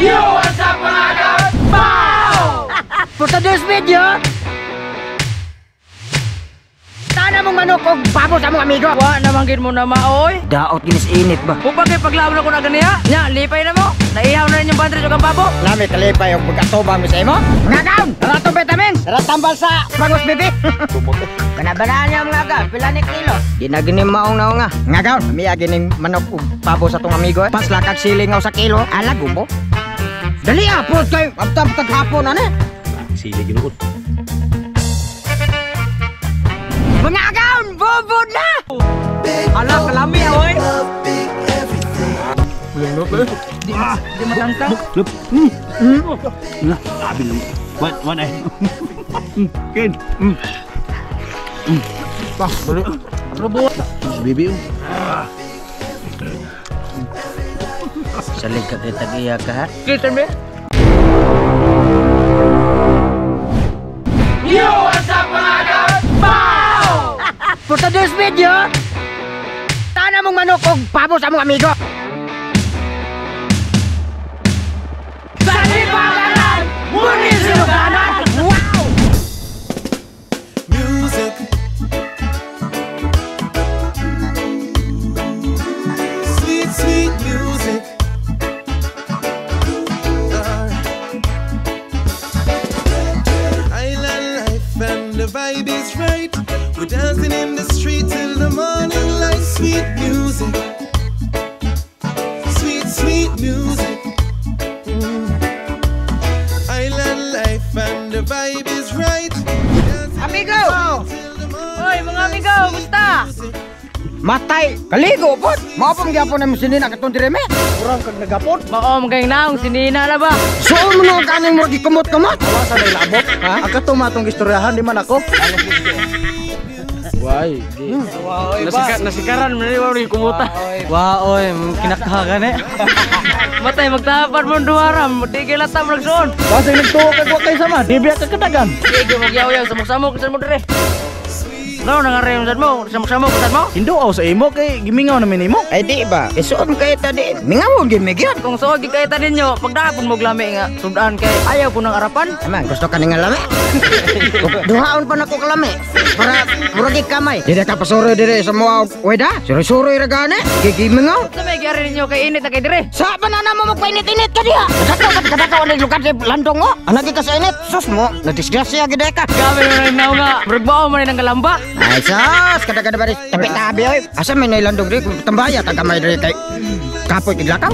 Yo, what's up mga kaon? Pow! For today's video, tana mong manok og babo sa mong amigo. Wa naman gid mo na maoy. Daot ginis init ba? Kung kay paglaom na ko na ganiya, nya lipay na mo. Naihaw na ninyong bandre ug ang babo. Lami kalipay og pag-atubang mi sa imo. Mga kaon, tara tong vitamins. Tara tambal sa bangos bibi. Kanabanaan niya mga kaon, pila ni kilo. Di na gini maong naong nga. Mga kaon, miya gining manok ug pabo sa tong amigo. Paslakag siling sa kilo. Ala gumbo. Dali ah, pod kay abtab taghapon ani. Sili ginuot. Mga kaon, bubod na. Ala kalami oy. Di matangtang. Nah, abi lang. Wan wan ay. Ken. Bah, dali. Robot. Bibi. Salig ka kay tag-iya ka ha. Kita be. Yo, what's up mga kaon? Pow! For today's video, tana mong manok og pabo sa mong amigo. Sa Lipaganan, muni sinuganan! Wow! Music. Sweet, sweet music. Island life and the vibe is right. We're dancing in the street till the morning light. Sweet music. Sweet, sweet music. Island life and the vibe is right. We're dancing Amigo! till the morning Oy, mga amigo, musta? Matay! Kaligo po! Mao pa magyapon na mo sinina katong direme. Kurang kag nagapon. Mao man kay naong sinina na ba? Suon mo nung kaning murag gikumot-kumot. Wa sa labot, ha? Ang kato matong istoryahan di man ako. Why? Nasikaran man ni wa ni kumuta. Wa oy, kinakha gani. Matay magtapan mo duharam, di kay lata mo nagsuon. Basig nagtuo kag wa kay sama, di biya ka kadagan. Sige magyaw-yaw samok-samok sa mo dire. No, nangareyon sad mo, samok-samok sad mo. Hinduaw sa imo kay gimingaw na minimo. Ay di ba? Isuon kay ta di. Mingawon gyud mi gyud. Kung suod gid kay ta ninyo, pagdapon mo glami nga sudan kay ayaw ko ng arapan. Aman, gusto ka ning lami? Duhaon pa nako kalami. Para murag kamay. Di ka pasuroy dire sa mga weda. Suroy-suroy ra gani. Gigimingaw. Sa may gyari ninyo kay init na kay dire. Sa banana mo magpainit-init ka diha. Kadakaw kadakaw ni lugar di landong mo. Anagi ka sa init. Sus mo, nadisgrasya gid ka. Gabi mo nang naong nga, murag mao man nang galamba. Ay sus, kada-kada ba tabi-tabi oy. Asa may nailandong diri tambaya taga may diri kay kapoy tiglakaw.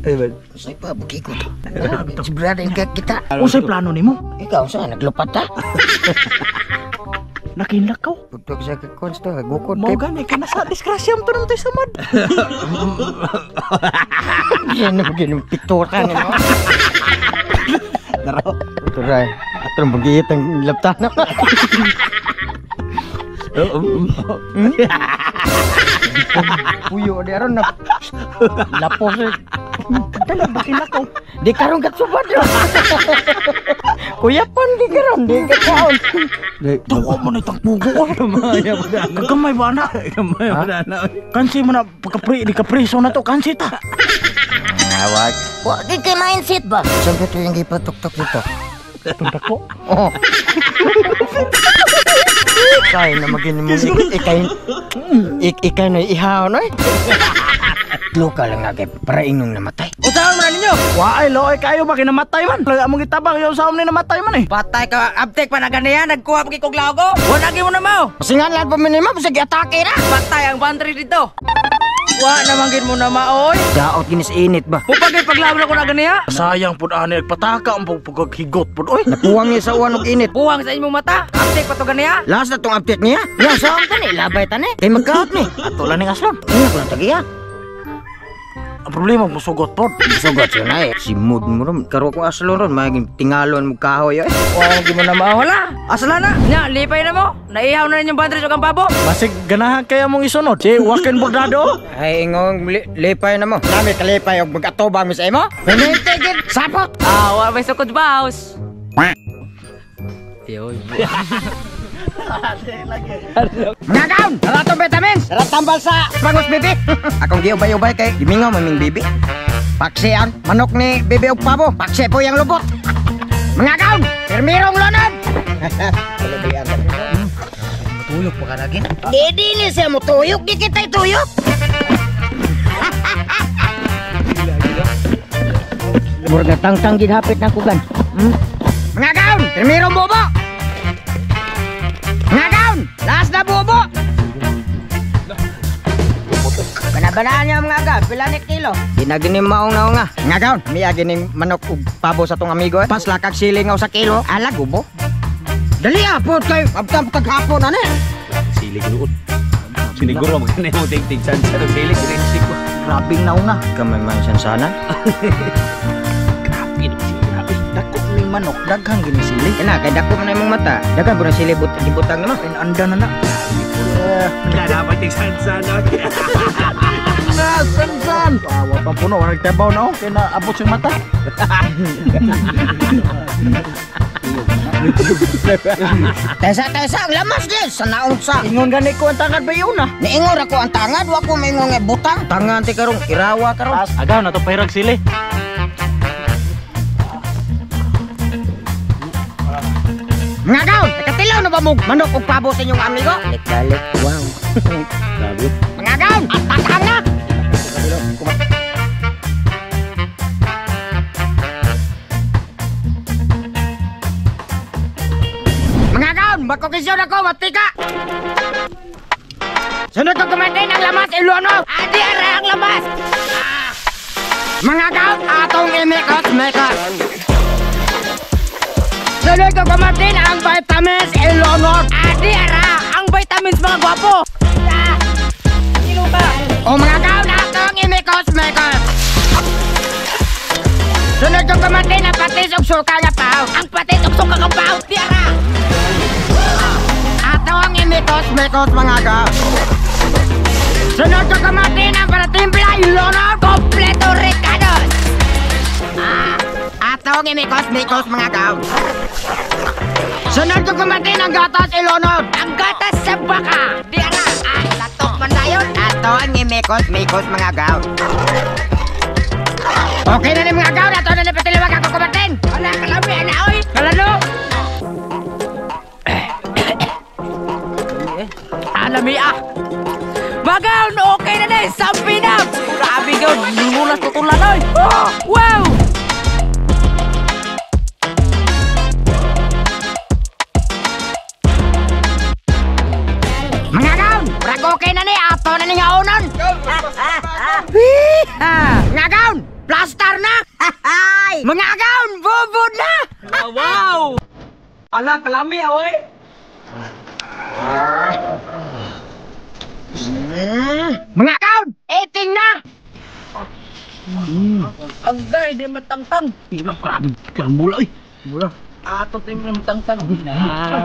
Ay ba. Say pa buki ko. Si brother ka kita. Unsay plano nimo? Ikaw sa naglupat ta? Nakinlakaw. Pugtog sa kakons to, gukod Mao gani kay nasa disgrasya mo to naman tayo samad. Yan na bagay ng piktura nimo. Daro. Turay, atong bagiyit ang laptana. Puyo di aron na lapos. Dala ba kinlakaw? Di karon katsubad. Kuya pan di karon di kaon. Tuwa mo na itang pugo. Kagamay ba na? Gamay ba na? Kansi mo na pagkapri, di kapriso na to, kansi ta. Awag. Wa di kay mindset ba? Saan to yung gipatuktok dito? Itong dako. Oh. Ikay na magin mo ikay ikay na ihaw no. Lokal lang nga kay para inong namatay. Usaon man ninyo? Waay, loy kayo ba kinamatay man? Laga mong gitabang yung sa ni namatay man eh. Patay ka, abtek pa na ganiya, nagkuha pa kay kog lago. Wala gyud mo na mao. Singan lang pa minima bisag atake ra. Patay ang pantry dito. Wa naman gid mo na maoy. Daot ginis init ba? Mupag kay paglaom na ko na ganiya. Sayang pud ani nagpataka ang paghigot pud oy. Napuwang niya sa uwan og init. Buwang sa inyong mata. Abtek pa to ganiya. Last na tong update niya. Ya saan ta ni labay ta ni. Kay magkaot ni. Ato lang ning aslon. Ingat ko lang tagiya. Ang problema musugot pod. Sugot siya na eh. Si mood mo ron. Karo ko aslon ron. Maging tingalon mo kahoy eh. Wa gid mo na mao wala. Asla na. Nya lipay na mo. Naihaw na ninyong bandre ug ang babo. Basig ganahan kaya mong isunod. Si Joaquin Bordado. Ay ingong lipay na mo. Nami kalipay og mag-atubang mi sa imo. Pinitigid sapot. Ah, wa may sukod baos. Yoy. Mga kaon, naratong vitamins, naratambal sa Prangos Bibi. Akong giubay-ubay kay gimingaw maming bibi. Paksi ang manok ni bibi og pabo, paksi po yang lubot. Mga kaon, pirmirong lunod. Tuyok pa ka lagi. Di dili siya mo tuyok, di kita tuyok. Murag na tangtang gid hapit na kugan. Mga kaon, pirmirong bobo. Mga kaon, last na bobo. Banabanaan niya mga ka, pila ni kilo. Di na gini maong naong nga. Mga kaon, miya gining manok ug pabo sa tong amigo. Paslakag siling sa kilo, ala gubo. Dali ah, po kayo, abtang taghapon ano eh. Sili ginuot. Siniguro magkana yung tig-tig sansa ng sili. Sinisik ko. Grabing nauna. Kamay man sansana. Grabe na sili. Grabe. Dako ning manok daghang gini sili. Kana kay dako man na imong mata. Daghan po na sili but gibutang naman. Anda na na. Wala dapat tig sansa na. Na sansan. Wa pa puno wala nagtabaw na oh kay naabot siyang mata. Tesa ang lamas din sa naong sa. Ingon gani ko ang tangad ba yun ah. Niingon ra ko ang tangad, wa ko maingon nga butang. Tangan ti karong irawa karon. Agaw na to pahirag sili. Mga kaon, nakatilaw na ba mo manok og pabo sa inyong amigo? Balik, wow. Grabe. Mga kaon, atakang na. Mga kaon, magkokisyon ako, matika. Sunod ko kumain ang lamas, iluano. Adi ara ang lamas. Mga kaon, atong imikot-mikot. Sunod ko kumain ang vitamins, ilonot. Adi ara Ang vitamins mga gwapo. O mga kaon, atong imikos-mikos. Sunod ko kumain ang patis ug suka nga paw. Ang patis ug suka nga paw, di ara. Atong imikos-mikos mga kaon. Sunod ko kumain ang paratimpla, ilonot. Kompleto recados. Atong imikos-mikos mga kaon. Sunod ko kumain ang gatas, ilonot. Ang gatas sa baka. Di ara. Ay, latok man dayon. Ato ang imikos-mikos mga kaon. Okay na ni mga kaon, ato na ni patiliwag ako kumain. Wala kalami ana oy. Kalano? Alami ah. Magaon, okay na na. Sampi na. Grabe gaon, lumulas tutulan oy. Oh, wow. Mga kaon, murag okay na ni, ato na ni nga unon. Mga kaon, plaster na. Mga kaon, bubod na. Wow. Ala kalami oy. Mga kaon, eating na. Ang day di matangtang. Grabe kang mula oy. Mula. Ato tayo mo matangtang. Na.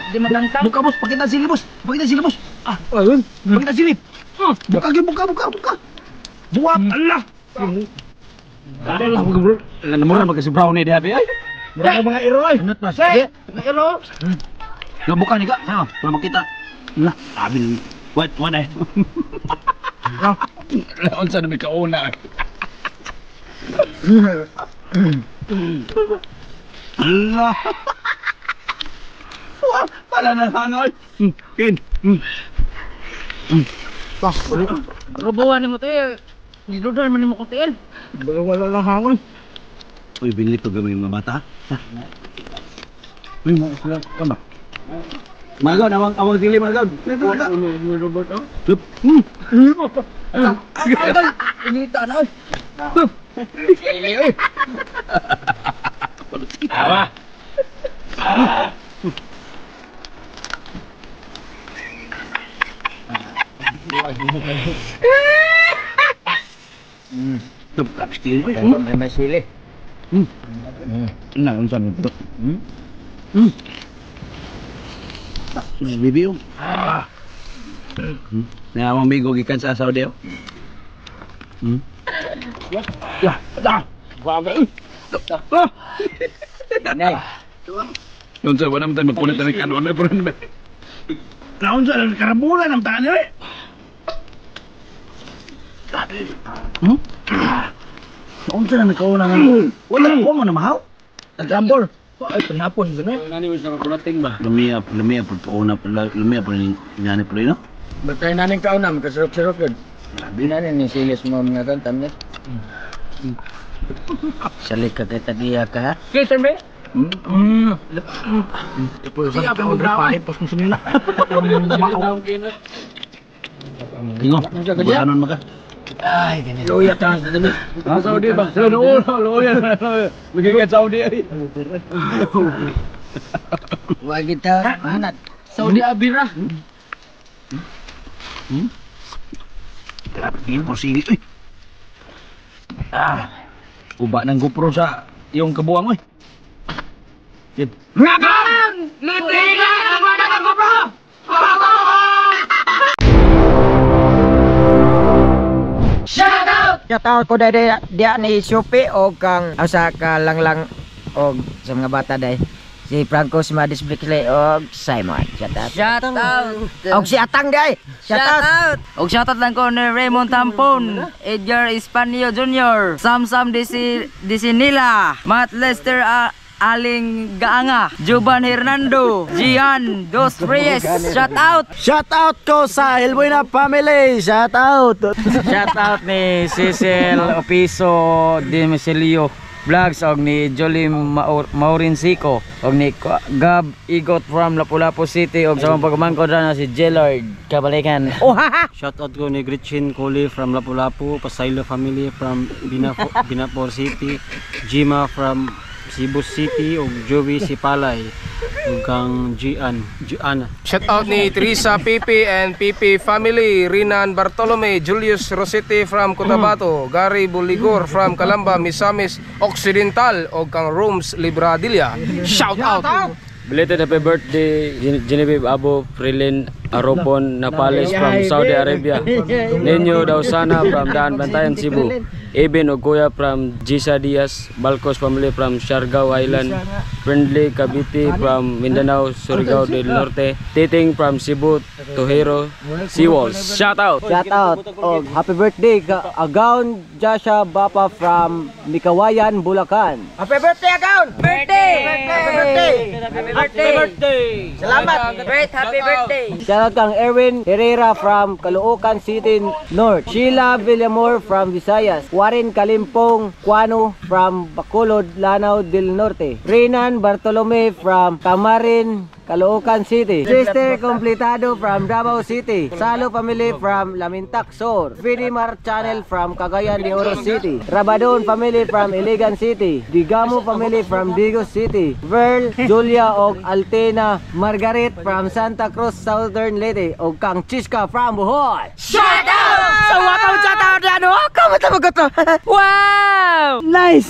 Di matangtang. Buka boss, pakita sili boss. Pakita sili boss. Ah, ayun. Pakita sili. Buka gyud, buka buka buka. Buwak Allah. Ala bro. Namura magka si Brownie diha ay. Mura mga iro ay. Inot pa sa. Mga iro. Buka ni ka. Ha, para makita. Lah, sabi What what ay. Unsa na may kauna. Allah. Wah, pala na hangoy. Kin. Rubuhan mo to. Gidudan man nimo ko tiil. Wala lang hangoy. Uy, binili ko gamay mga bata. Uy, mga sila kama. Magaw, awang awang sili magaw. Inita na oy. Awa. May sili. Na, unsa ni to? Bibi yung. Na among migo gikan sa Saudi. Ya, dah. Nay. Unsa wala man tayo magpulit na kanon na pero Naunsa lang karabulan ang taan eh. Grabe. Naunsa na nakauna nga. Wala ko mo na mahaw. Nagambol. Ay panapon ganoy. Nani mo sa kakulating ba? Lumiya, lumiya po una, lumiya po ning ngani po no? Batay naning kauna makasarok-sarok yun. Grabe na ni silis mo mga kan tamnet. Salik ka kay tagiya ka ha. Okay, sir, be. Tapos sa pahit pas kung sinila. Tingo. Buhanon maka. Ay, ganito. Luya ta sa dami. Saudi ba? Saudi, magiging Saudi ay. Wa kita hanat. Saudi Abira. Grabe tingin po sili oy. Ah. Uba ng GoPro sa iyong kabuang oy. Yun. Shout out ko dai dia ni Sophie og kang asa ka langlang og sa mga bata dai. Si Franco Smadis Bickley og Simon. Shout out. Shout out. Og si Atang dai. Shout Shout out. out. Og shout out lang ko ni Raymond Tampon, Edgar Hispanio Jr., Samsam Disinila, Matt Lester Aling Gaanga, Juban Hernando, Gian Dos Reyes. Shout out. Shout out ko sa Elbuena family. Shout out. Shout out ni Cecil Opiso Dimisilio Vlogs og ni Jolie Maurincico og ni Gab Igot from Lapu-Lapu City og sa mga pagmangkod na si Jelard Kabalikan. Oh ha ha. Shout out ko ni Gretchen Cole from Lapu-Lapu, Pasaylo family from Binapor City, Jima from Cebu City ug Joey Sipalay ug kang Gian, Gianna. Shout out ni Teresa Pipi and Pipi family, Rinan Bartolome, Julius Rosete from Cotabato, Gary Buligor from Calamba, Misamis Occidental og kang Rooms Libradilla. Shout out. Belated happy birthday Genevieve Abo Frilin Aropon Napales from Saudi Arabia. Ninyo Dausana from Daan Bantayan Cebu. Eben Ogoya from Gisa Diaz, Balcos family from Siargao Island, Friendly Cavite from Mindanao, Surigao del Norte, Titing from Cebu, Tohero, Seawalls. Shout out! Shout out. Og happy birthday ka Agaon Jasha Bapa from Mikawayan, Bulacan. Happy birthday, Agaon! Birthday. Happy birthday! Happy birthday. Salamat! Great happy birthday. Shout out kang Erwin Herrera from Caloocan City North. Sheila Villamor from Visayas. Warren Kalimpong Cuano from Bacolod, Lanao del Norte. Renan Bartolome from Camarin, Caloocan City. Sister Completado from Davao City. Salo family from Lamintac Sur. Fidimar Channel from Cagayan de Oro City. Rabadon family from Iligan City. Digamo family from Digos City. Verl, Julia og Altena Margaret from Santa Cruz, Southern Leyte. Og kang Chiska from Bohol. Shout out! So, watang shout out na ano? Kamu tama ko to. Wow! Nice!